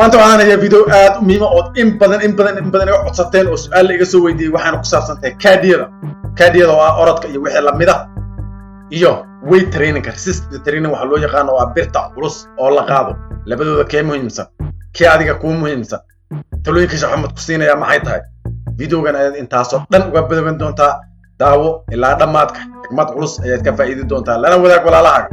Maanta waxaan hayaa video aad u muhiima ood in badan in badan in badan iga codsateen oo su-aal la iga soo weydiiyey. Waxaana ku saabsan tahay cardio-da. Cardio-da oo ah orodka iyo wixii lamid ah, iyo weight trainingka, resistance training waxaa loo yaqaano, oo ah birta culus oo la qaado. Labadooda kee muhiimsan? Kee adiga kuu muhiimsan? Talooyinka Sheekh Axmed ku siinayaa maxay tahay? Videogan ayaad intaasoo dhan uga badogan doontaa. Daawo ilaa dhammaadka, xikmad culus ayaad ka faa'iidi doontaa. Lana wadaag walaalahaaga.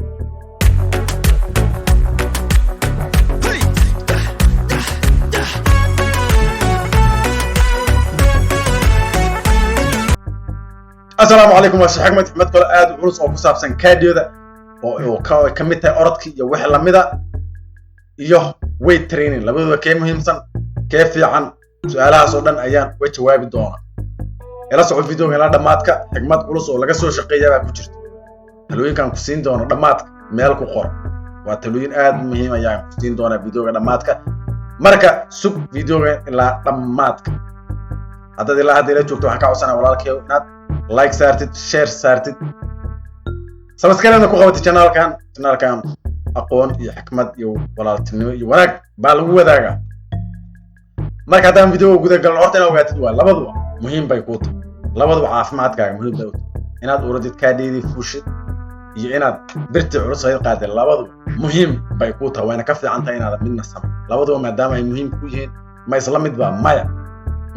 Asalaamu calaykum, waa Sheekh Axmed. Xikmad kale aad u culus oo ku saabsan cardio-da oo ka mid tahay orodkii iyo wixii lamida iyo weight training, labadooda kee muhiimsan, kee fiican? Su-aalahaas oo dhan ayaan uga jawaabi doonaa. Ila soco videoga ilaa dhammaadka, xikmad culus oo laga soo shaqeeya baa ku jirta. Talooyinkaan ku siin doono dhammaadka meel ku qor, waa talooyin aad u muhiim ayaan ku siin doonaa videoga dhammaadka. Marka sug videoga ilaa dhammaadka. Haddaad ilaa hadda ila joogto, waxaan ka codsanaya walaalkayow inaad like saartid, share saartid, subscribe ku qabatid channelkan. Channelkan aqoon iyo xikmad iyo walaaltinimo iyo wanaag baa lagu wadaagaa. Marka haddaan videoga guda galno, horta inaad ogaatid waa labaduba muhiim bay kuu tahay, labaduba caafimaadkaaga muhiim bay u tahay. Inaad uradid, cardio-dii fuushid, iyo inaad birtii culus ayd qaadid, labaduba muhiim bay kuu tahay, wayna ka fiican tahay inaadan midna samayn. Labaduba maadaama ay muhiim ku yihiin, ma isla mid baa? Maya,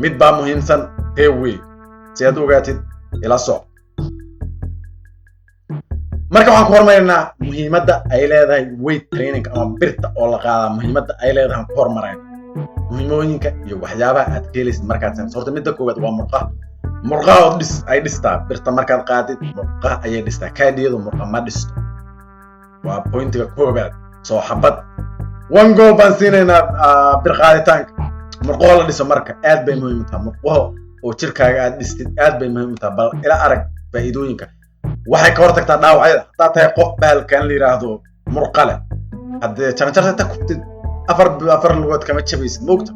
mid baa muhiimsan. Tee wey? Si aad u ogaatid, ila soc. Marka waxaan ku hormaraynaa muhiimadda ay leedahay weight training ama birta oo la qaadaa. Muhiimadda ay leedahay aan ku hormarayna, muhiimooyinka iyo waxyaabaha aad ka helaysid markaad samayso. Horta midda koowaad waa murqaha. Murqaha oo dhis ay dhistaa birta markaad qaadid, murqaha ayay dhistaa. Cardio-du murqa ma dhisto. Waa pointiga koowaad. Soo xabad one goal baan siinaynaa bir qaaditaanka. Murqaho la dhiso marka aad bay muhiim u tahay. Murqaho oo jirkaaga aad dhistid aad bay muhiim u tahay. Bal ila arag faa'iidooyinka. Waxay ka hortagtaa dhaawacyada. Haddaad tahay qof bahalkan la yidhaahdo murqa leh, haddee jaranjarta ta kuftid, afar afar lugood kama jabaysid. Moogta,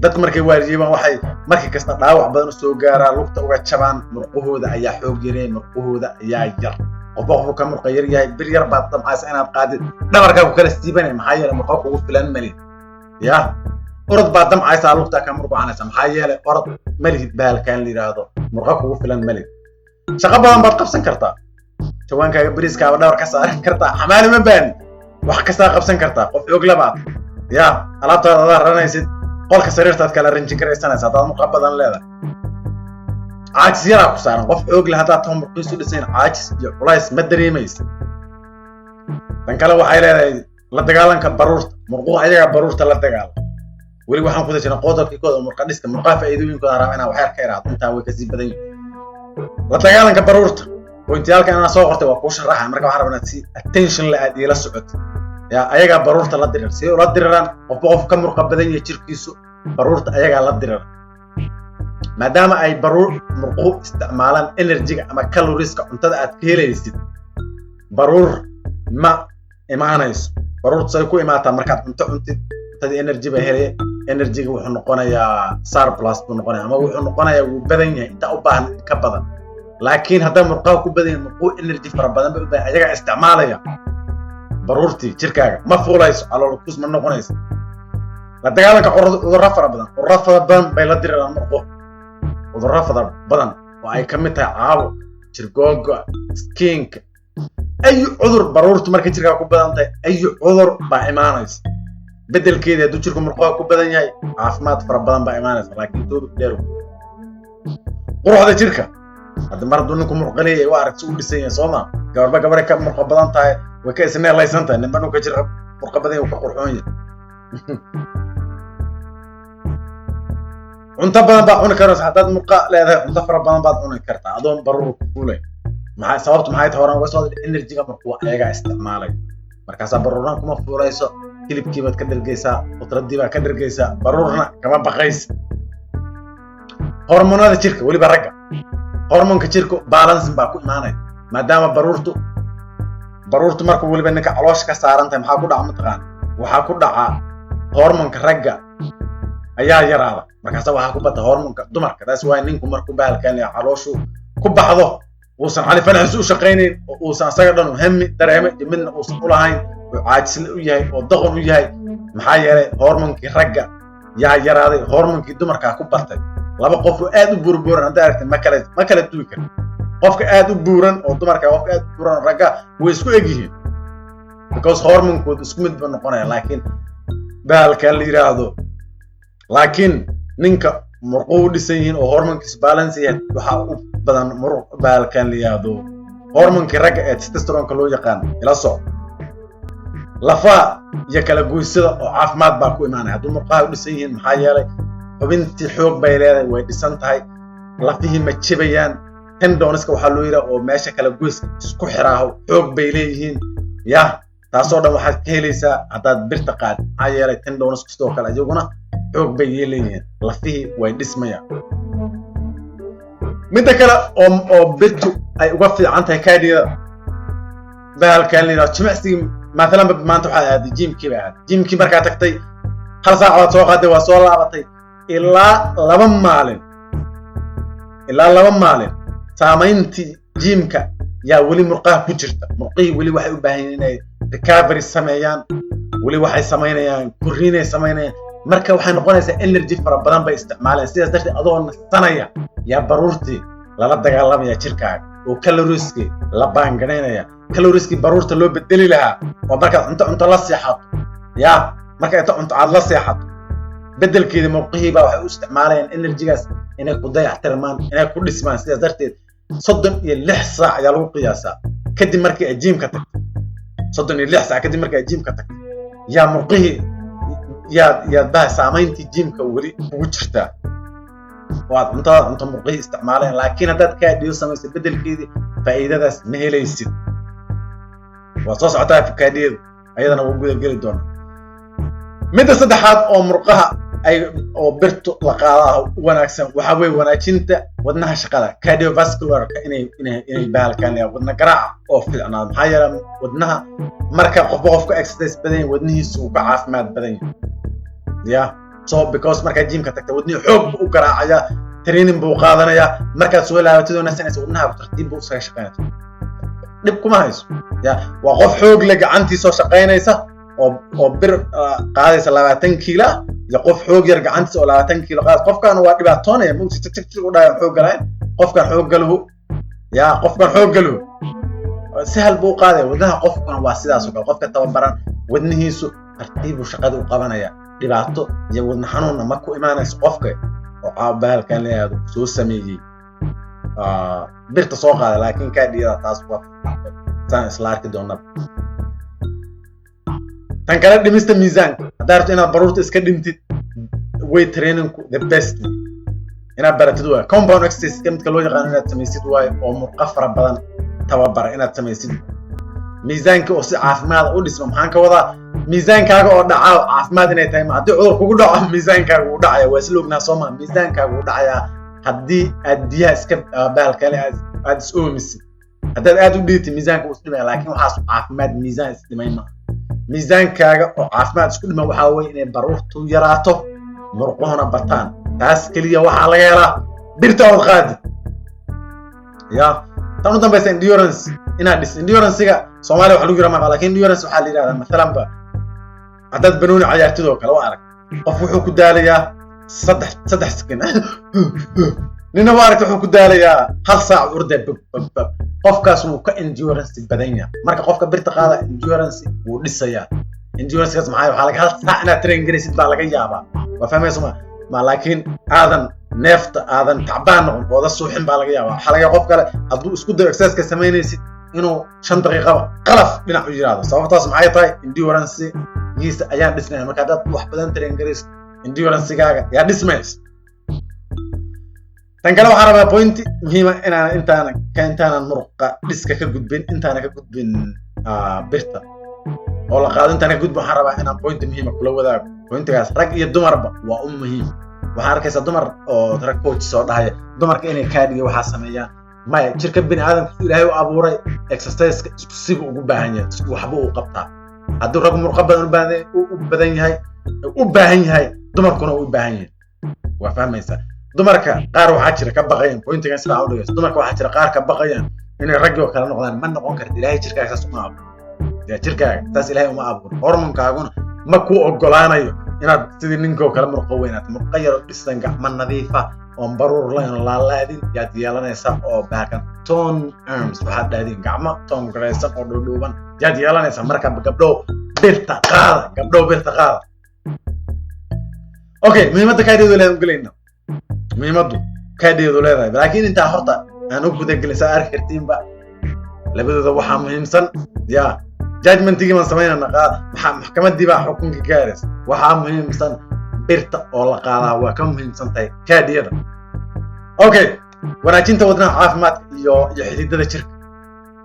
dadku markay waaliyeebaan waxay markii kasta dhaawac badan usoo gaaraa, lugta uga jabaan. Murqahooda ayaa xoog yareen, murqahooda ayaa yar. Qofba qofku ka murqa yar yahay, bir yar baad damcaysa inaad qaadid, dhabarkaa ku kala siibanay. Maxaa yeelay murqa kugu filan malid. Ya orod baad damcaysaa, lugtaa ka murqacanaysa. Maxaa yeelay orod malihid, bahalkan la yidhaahdo murqa kugu filan malid. Shaqo badan baad qabsan kartaa, jawaankaaga bariiskaaba dhabar ka saaran kartaa, xamaali ma baani, wax kastaa qabsan kartaa. Qof xoog labaad ya alaabtaada adaa raranaysid, qolka sariirtaad kala rinji karaysanaysa haddaad murqa badan leedahay. Caajis yaraa ku saaran. Qof xoog leh haddaad taho, murqiisu dhisayn, caajis iyo culays ma dareemaysa. Tan kale waxay leedahay la dagaalanka baruurta. Murquhu ayagaa baruurta la dagaala. Weli waxaan ku jirnaa qodobkii kooda, murqa dhiska. Murqaha faa'iidooyinkooda rabaa inaan waxyar ka iraado, intaa way kasii badan yihiin. La dagaalanka baruurta, pointiyaalka inaan soo qortay waa kuu sharaxa. Marka waxaan rabaa inaad si attention la aad iila socotid. Ya ayagaa baruurta la dirir. Si ula diriraan? Qofba qof ka murqa badan yahay jirkiisu, baruurta ayagaa la dirira, maadaama ay baruur murquhu isticmaalaan energy-ga ama calorieska cuntada aad ka helaysid. Baruur ma imaanayso. Baruurtu say ku imaataa? Markaad cunto cuntid, cuntadii energy ba helaya. Energy-ga wuxuu noqonayaa surplus buu noqonaya, ama wuxuu noqonayaa wuu badan yahay, intaa u baahan in ka badan. Laakiin hadday murqaha ku badan yahay, murquhu energy fara badan bay u baahan, ayagaa isticmaalaya. Baruurtii jirkaaga ma fuulayso, calool kus ma noqonayso. La dagaalanka cudurro fara badan. Cudurro fara badan bay la diriraan murquhu, cudurro fara badan oo ay ka mid tahay caabuq, jirgooga, skinka, ayu cudur. Baruurtu markay jirkaaga ku badan tahay, ayu cudur baa imaanaysa. Bedelkeeda hadduu jirku murqaha ku badan yahay, caafimaad fara badan baa imaanaysa. Laakiin toobik dheer, quruxda jirka. Hadda mar hadduu ninku murqa leeyahay, waa aragti u dhisan yahay, soo ma? Gabarba gabaray ka murqa badan tahay, way ka isneelaysan tahay. Ninba ninku ka jir murqa badan yahay, wuu ka qurxoon yahay. Cunto badan baad cuni karaysa haddaad murqa leedahay. Cunto fara badan baad cuni kartaa adoon baruur ku fuulay. Maxay sababtu? Maxay tahay? Horaan uga soo hadlay, energy-ga markuu ayagaa isticmaalay, markaasaa baruurna kuma fuulayso. Hilibkii baad ka dhergeysaa, khudradii baad ka dhergeysaa, baruurna kama baqaysa. Hormoonada jirka, weliba ragga, hormoonka jirka balancing baa ku imaanaya, maadaama baruurtu marka weliba ninka caloosha ka saaran tahay, maxaa ku dhaca mataqaana? Waxaa ku dhaca hormoonka ragga ayaa yaraada, markaasa waxaa ku bata hormoonka dumarka. Taas waa ninku markuu bahalkan calooshu ku baxdo, uusan cali fanaxis u shaqaynayn, oo uusan asaga dhan hami dareeme iyo midna uusan u lahayn, oo caajisle u yahay oo doqon u yahay. Maxaa yeelay, hormonkii ragga yaa yaraaday, hormonkii dumarkaa ku batay. Laba qof oo aad u buurbuuran haddaa aragtay, ma kala duwi kara. Qofka aad u buuran oo dumarka, qofka aad u buuran oo ragga way isku eg yihiin, because hormonkoodu isku mid buu noqonaya. Laakiin bahalkan la yidhaahdo, laakiin ninka murquhu u dhisan yihiin oo hormonkiisu balance yahay, waxaa u badan muruq bahalkan la yidhaahdo hormonkii ragga ee testosteronka loo yaqaan. Ila soco. Lafaha iyo kala goysada oo caafimaad baa ku imaanaya hadduu murqaha u dhisan yihiin. Maxaa yeelay, xubintii xoog bay leedahay, way dhisan tahay, lafihii ma jebayaan. Tendonska waxaa loo yidhaha oo meesha kala goyska isku xiraaho xoog bay leeyihiin. Ya, taasoo dhan waxaad ka helaysaa haddaad birta qaad. Maxaa yeelay, tendonsku sidoo kale iyaguna xoog bay leeyihiin, lafihii way dhismayaan. Midda kale oo birtu ay uga fiican tahay cardio-da, bahalkan la yidhahdo jimicsigii, maalan maanta waxaad aaday gymkii ba aaday. Gymkii markaa tagtay, hal saac waad soo qaaday, waa soo laabatay, ilaa 2 maalin saamayntii gymka yaa weli murqaha ku jirta. Murqihii weli waxay u baahan yihiin inay recovery sameeyaan, weli waxay samaynayaan korriinay samaynayaan. Marka waxay noqonaysaa energy fara badan bay isticmaalayaan. Sidaas darteed, adoo nasanaya yaa baruurtii lala dagaalamaya jirkaaga oo calorieskii la burn garaynaya, calorieskii baruurta loo bedeli lahaa. Oo markaad cunto la seexato, ya, marka inta cunto aad la seexato, bedelkeeda murqihii baa waxay u isticmaalayaan energygaas inay ku dayactirmaan, inay ku dhismaan. Sidaas darteed, 36 saac ayaa lagu qiyaasaa kadib markii ay gymka tagto. 36 saac kadib markii ay gymka tagto yaa murqihii yaad baha saamayntii gymka weli kugu jirtaa oo aad cuntada cunto murqihii isticmaalayaan. Laakiin haddaad cardio samayso bedelkeedii, faa'iidadaas ma helaysid. Waa soo socotaa cardio-du, ayadana wuu guda geli doonaa. Midda saddexaad oo murqaha ay oo birtu la qaadaha u wanaagsan waxaa weeye wanaajinta wadnaha shaqada, cardiovascularka, inay bahalkan wadna garaaca oo fiicnaado. Maxaa yeelay, wadnaha marka qofba qofka exercise badan yahay, wadnihiisu uu ka caafimaad badan yahay. Ya, so because markaad gymka tagta, wadnihii xoog buu u garaacaya, training buu qaadanayaa. Markaad soo laabatid oo nasanaysa, wadnaha tartiib buu isaga shaqaynaya, dhib kuma hayso. Ya, waa qof xoog leh gacantiisoo shaqaynaysa oo bir qaadaysa 20 kiilo ah iyo qof xoog yar gacantiisa oo 20 kiilo qaad. Qofkan waa dhibaatoonaya, mugti tig tig tig u dhaaya xoog galayn. Qofkan xoog galuhu, ya, qofkan xoog galuhu sahal buu u qaadaya wadnaha. Qofkuna waa sidaas oo kale. Qofka tababaran wadnihiisu tartiibuu shaqada u qabanaya, dhibaato iyo wadna xanuunna ma ku imaanayso qofka oo bahalkan la yidhaahdo soo sameeyey, birta soo qaada. Laakiin cardio-da taas waa saan isla arki doonaba. Tan kale, dhimista miisaanka. Haddaa rabto inaad baruurta iska dhintid, weight trainingku the best inaad baratid waayo. Compound exercise midka loo yaqaano inaad samaysid waayo, oo murqa fara badan tababara inaad samaysid. Miisaanka oo si caafimaad u dhisma, maxaan ka wadaa? Miisaankaaga oo dhacaa caafimaad inay tahay ma. Haddii cudur kugu dhaco, miisaankaaga wuu dhacaya. Waa isla ognaa, soo maa? Miisaankaaga wuu dhacayaa haddii aad biyaha iska bahalkale aad is oomisid. Haddaad aad u dhiitid, miisaanka wuu isdhimaya. Laakiin waxaas caafimaad miisaan isdhimay maaha. Miisaankaaga oo caafimaad isku dhima waxaa weye inay baruurtu yaraato, murquhuna bataan. Taas keliya waxaa laga helaa birta ood qaadid. Ya, tan u dambaysa, endurance inaad dhis. Endurance-ga Soomaaliya waxa lagu yiraahdaa maqa, laakiin endurance waxaa la yidhahdaa, mathalan ba haddaad banooni cayaartid oo kale, waa arag qof wuxuu ku daalayaa saddex second, nina waa aragta wuxuu ku daalayaa hal saac orday, bab bab bab. Qofkaas wuu ka endurance badan yahay. Marka qofka birta qaada endurance wuu dhisayaa. Endurance-kaas maxaa? Waxaa laga hal saac inaad train garaysid baa laga yaabaa. Waa fahmaysa ma? Laakiin aadan neefta aadan tacbaan noqon ooda suuxin baa laga yaabaa. Waxaa laga yaabaa qof kale hadduu isku dayo exercise samaynaysid inuu 5 daqiiqaba qalaf dhinac u yiraahdo. Sababtaas maxay tahay? Endurance-giisa ayaan dhisnaya. Marka haddaad wax badan train garaysid, endurance-gaaga yaa dhismaysa. Tan kale, waxaan rabaa point muhiima inaan intaanan muruqa dhiska ka gudbin, intaana ka gudbin birta oo la qaado, intaana ka gudbin, waxaan rabaa inaan point muhiima kula wadaago. Pointigaas rag iyo dumarba waa u muhiim. Waxaan arkaysaa dumar oo rag coach soo dhahaya dumarka inay cardio waxaa sameeyaan. Maya, jirka bini aadamka su Ilaahay u abuuray exerciseka isku sibu ugu baahan yahay, isku waxba uu qabtaa. Hadduu rag murqo badan u badan yahay u baahan yahay, dumarkuna u baahan yahay. Waa fahmaysaa? Dumarka qaar waxaa jira ka baqayan pointigan sidaa u dhigayso. Dumarka waxaa jira qaar ka baqayaan inay raggii oo kale noqdaan. Ma noqon kartid. Ilaahay jirkaaga saas uma abuur. Ya, jirkaaga saas Ilaahay uma abuur. Hormonkaaguna Ma ku ogolaanayo inaad sidii ninkoo kale murqo weynaato. Murqo yaroo dhisan, gacmo nadiifa oon baruur lahayn oo laalaadin yaad yeelanaysaa, oo baakan tone arms waxaad dhahdeen, gacmo tone garaysan oo dhuudhuuban yaad yeelanaysaa. Marka gabdhow, birta qaada. Gabdhow, birta qaada. Okay, muhiimadda cardio-du leedahay u gelayna, muhiimaddu cardio-du leedahay. Laakiin intaa horta aan u gudagelin, saa arki kartiinba, labadooda waxaa muhiimsan ya judgmentigii baan samaynana, maxkamadii baa xukunka gaaraysa. Waxaa muhiimsan birta oo la qaadaa waa ka muhiimsan tahay cardio-da. Okay, wanaajinta wadnaha, caafimaadka iyo xididada jirka,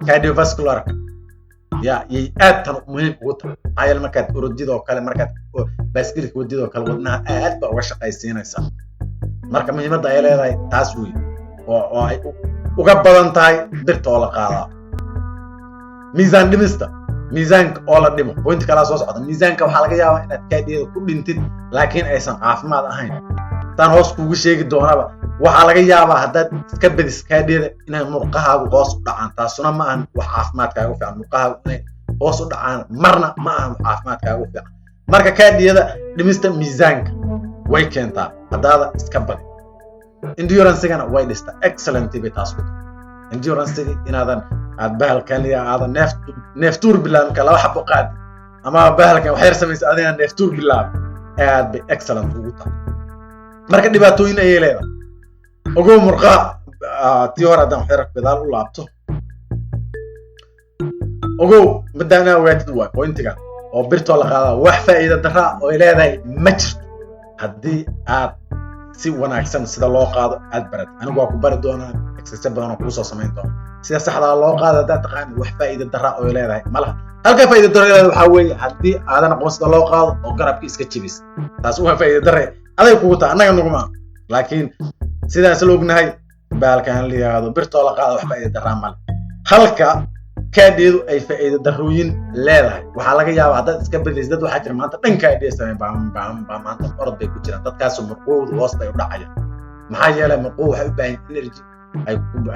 cardiovascularka ya yay aad tan muhiim ugu tahay. Maxaa yeele, markaad orodidoo kale, markaad baaskilka wadidoo kale, wadnaha aad baa uga shaqaysiinaysa. Marka muhiimadda ay leedahay taas wey oo ay uga badan tahay birta oo la qaadaa. Miisaan dhimista, miisaanka oo la dhimo, point kalaa soo socda. Miisaanka waxaa laga yaabaa inaad cardio-da ku dhintid, laakiin aysan caafimaad ahayn. Taan hoos kugu sheegi doonaba, waxaa laga yaabaa haddaad iska badis cardio-da inay murqahaagu hoos u dhacaan. Taasuna ma ahan wax caafimaadkaaga u fiican. Murqahaagu inay hoos u dhacaan marna ma ahan wax caafimaadkaaga u fiican. Marka cardio-da dhimista miisaanka way keentaa haddaada iska badin. Endurancegana way dhistaa, excellent bay taas ku tahay. Endurancega inaadan aad bahalkan liya aadan neef neeftuur bilaabin, ka laba xabo qaadi ama bahalkan wax yar samaysa, adigana neeftuur bilaabin, aad bay excellent ugu tahay. Marka dhibaatooyin ayay leedahay, ogow. Murqaha tii hore haddaan wax yar gadaal u laabto, ogow, middaa inaa ogaatid waay pointiga oo birtoo la qaadaa wax faa'iida daraa oo ay leedahay ma jirto, haddii aad si wanaagsan sida loo qaado aad barat. Anigu waa ku bari doonaa, exercise badan oo kuusoo samayn doona. Sida saxdaa loo qaado haddaad taqaanid, wax faa'iida daraa oo ay leedahay ma laha. Halka faa'iida daro leedahay waxaa weeye haddii aadan aqoon sida loo qaado oo garabka iska jebis. Taas waa faa'iida darre aday kugu taha, annaga nuguma. Laakiin sidaas la ognahay, baalkan la yiraahdo birtoo la qaado wax faa'iida daraa male. Halka cardio-du ay faa'iido darrooyin leedahay, waxaa laga yaabaa haddaad iska badaysid. Dad waxaa jira maanta dhan cardio sameyn baa maanta orod bay ku jiraan. Dadkaasu murquhoodu hoos bay u dhacayaan. Maxaa yeelay, murquhu waxay u baahan energy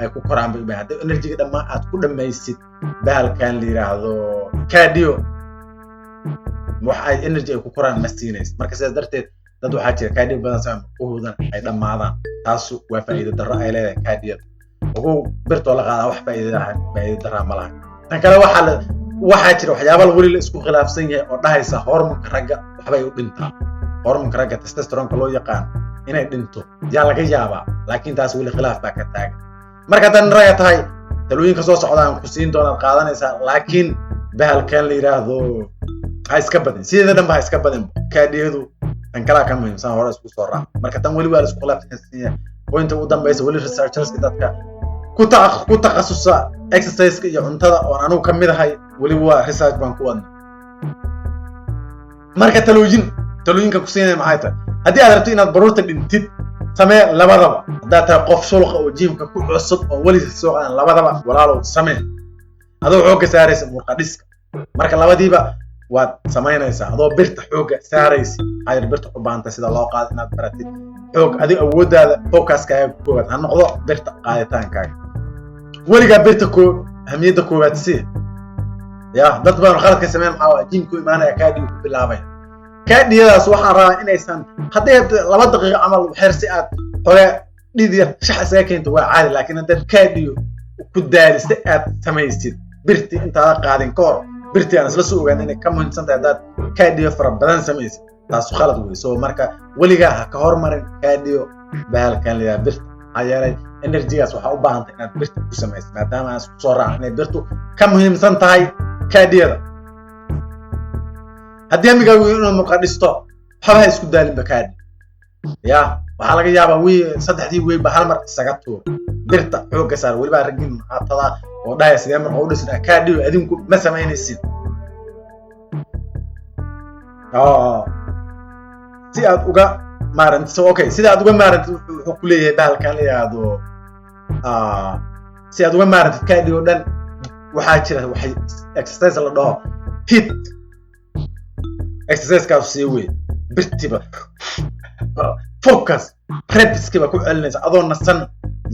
ay ku koraan bay u baahan. Haddii energyga dhammaan aad ku dhammaysid bahalkan la yiraahdo cardio, wax ay energy ay ku koraan ma siinaysid. Marka sidaas darteed, dad waxaa jira cardio badan sama murquhoodana ay dhammaadaan. Taasu waa faa'iido darro ay leedahay cardio-da. Ogow, birtoo la qaadaa wax faa'iido darraa ma laha. Tan kale, waxaa jira waxyaaba weli la isku khilaafsan yahay oo dhahaysa hormonka ragga waxbay u dhintaa. Hormonka ragga testosteronka loo yaqaan inay dhinto yaa laga yaabaa, laakiin taas weli khilaaf baa ka taagan. Marka haddaad ragga tahay, talooyinka soo socdaan ku siin doonaad qaadanaysaa, laakiin bahalkan la yidhaahdo ha iska badin. Sideeda dhanba ha iska badin. Cardio-du tan kalaa ka muhiimsan, hore isku soo raac. Marka tan weli waa la isku khilaafsan yahay. Pointa ugu dambaysa, weli researcherska, dadka ku takhasusa exerciseka iyo cuntada oon anugu ka mid ahay, weli waa research baan ku wadna. Marka talooyinka ku siinaya maxay tahay? Haddii aad rabto inaad baruurta dhintid, samee labadaba. Haddaad tahay qof shulqa oo gymka ku cusub oo weligiis soo qaadan, labadaba, walaalow, samee, adoo xoogga saaraysa murqa dhiska. Marka labadiiba waad samaynaysaa adoo birta xoogga saaraysa. Maxaa yeele, birta u baahantay sida loo qaado inaad baratid. Xoog adiga awooddaada, focuskaaga koowaad ha noqdo birta qaaditaankaaga. Weligaa birta koo hamiyadda koowaad sii ya. Dad badan khaladka sameyn maxaa waa gymku imaanaya, cardio ku bilaabaya. Cardio-daas waxaan rabaa inaysan, hadday 2 daqiiqo camal xer si aad xogaa dhid yar shax isaga keento, waa caadi. Laakiin haddaad cardio ku daalista aad samaysid birti intaada qaadin ka hor, birti aan isla soo ogaan inay ka muhiimsan tahay, haddaad cardio fara badan samaysid, taasu khalad wey. So marka weligaa ha ka hormarin cardio bahalkan la yidhaha birta. Maxaa yeelay, energygaas waxaa u baahantay inaad birta ku samaysid, maadaama aan isku soo raac inay birtu ka muhiimsan tahay cardio-da. Haddii hamigaagu inuu murqa dhisto, waxba ha isku daalinba cardio ya. Waxaa laga yaabaa wi saddexdii weynba hal mar isaga tuur. Birta xoogga saar. Welibaa raggin maxaatada oo dhahaya sidee murqa u dhisnaa, cardio adinku ma samaynaysid. Si aad uga maarantid, so okay, sida aad uga maarantid, wuxuu ku leeyahay bahalkan la yidhaahdo, si aad uga maarantid cardio dhan, waxaa jira waxay exercise la dhaho HIIT. Exercisekaas sii wey birtiba focus repskiba ku celinaysa, adoo nasan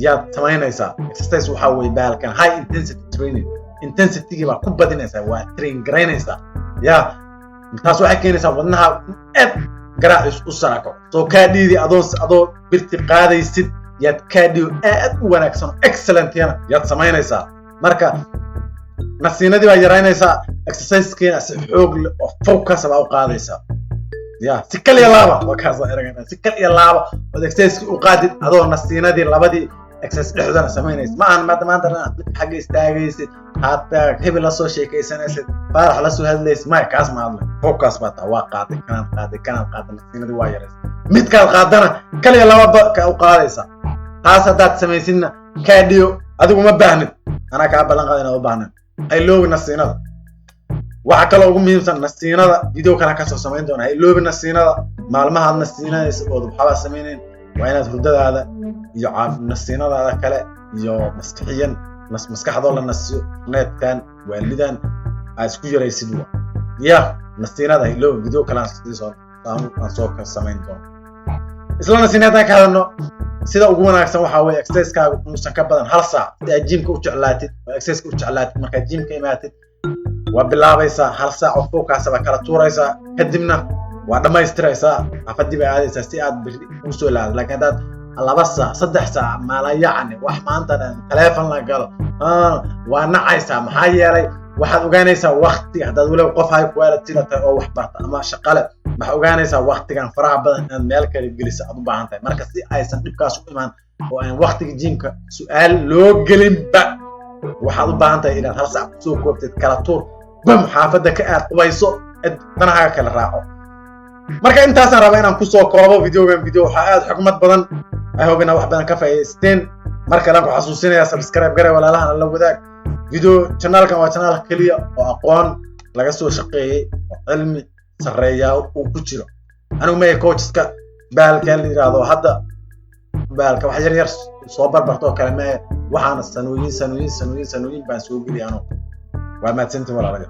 yaad samaynaysaa. Exercise waxaa weye bahalkan high intensity training, intensitygii baa ku badinaysaa, waa train garaynaysaa ya. Taas waxay keenaysaa wadnaha aad garaaciis u sarako. Soo cardio-dii adoo birti qaadaysid yaad cardio aad u wanaagsan, excellent yana yaad samaynaysaa. Marka nasiinadii baa yaraynaysaa, exercise-keena si xoog leh oo focus baa u qaadaysaa. Ya, si kal iyo laaba waa kaas eragana, si kal iyo laaba ood exercise u qaadid adoo nasiinadii labadii exercise dhexdoodana samaynaysid. Ma ahan maanta maanta mid xagga istaagaysid, hataa hebel la soo sheekaysanaysid, faarax la soo hadlaysid. Maya, kaas ma hadlay. Focus baa taa. Waa qaaday, kanaad qaaday, kanaad qaaday, nasiinadii waa yaraysay, midkaad qaadana kal iyo laba ka u qaadaysaa. Taas haddaad samaysidna, cardio adigu ma baahnid, anaa kaa ballan qaada inaad u baahnin. Ha iloobi nasiinada. Waxa kaloo ugu muhiimsan nasiinada, video kale kasoo samayn doona. Ha iloobi nasiinada. Maalmahaad nasiinanaysa ood waxbaa samaynayn, waa inaad hurdadaada iyo nasiinadaada kale iyo maskixiyan maskaxdoo la nasiyo, needkan waalidan aad isku yaraysid. Wa ya, nasiinada ha iloobi. Video kale aan soo ka samayn doono. Isla nasiina haddaan ka hadalno, sida ugu wanaagsan waxaa weeye exercise-kaagu inuusan ka badan hal saac, si aad gym-ka u jeclaatid oo exercise-ka u jeclaatid. Markaad gym-ka imaatid, waa bilaabaysaa, hal saac oo focus baa kala tuuraysaa, kadibna waa dhammaystiraysaa, xaafadii baa aadaysaa si aad berri ugu soo laado. Laakiin haddaad 2 saac, 3 saac maala, yacni wax maanta dhan taleefon la galo, waa nacaysaa. Maxaa yeelay, waxaad ogaanaysaa wakti, haddaad weliba qof high quality la tahay oo wax barta ama shaqale, waxaad ogaanaysaa waktigan faraha badan inaad meel kale geliso aad u baahan tahay. Marka si aysan dhibkaas u imaan oo aan waktiga gym-ka su-aal loo gelinba, waxaad u baahan tahay inaad hal saac kusoo koobtid, kala tuur, bam, xaafadda ka aad, qubayso, danahaaga kala raaco. Marka intaasaan rabaa inaan kusoo koobo videogan. Video waxaa aad xukmad badan. I hope inaad wax badan ka faa'iidaysteen. Mar kale aan ku xasuusinayaa, subscribe garee, walaalahana la wadaag video. Channelkan waa channel keliya oo aqoon laga soo shaqeeyey oo cilmi sarreeyaa uu ku jiro. Anigu maya coacheska bahalkan la yidhaahdo hadda, bahalka wax yar yar soo barbarto oo kale mae. Waxaana sanooyin, sanooyin, sanooyin, sanooyin baan soo geliya anugu. Waa mahadsantiin, walaalayaal.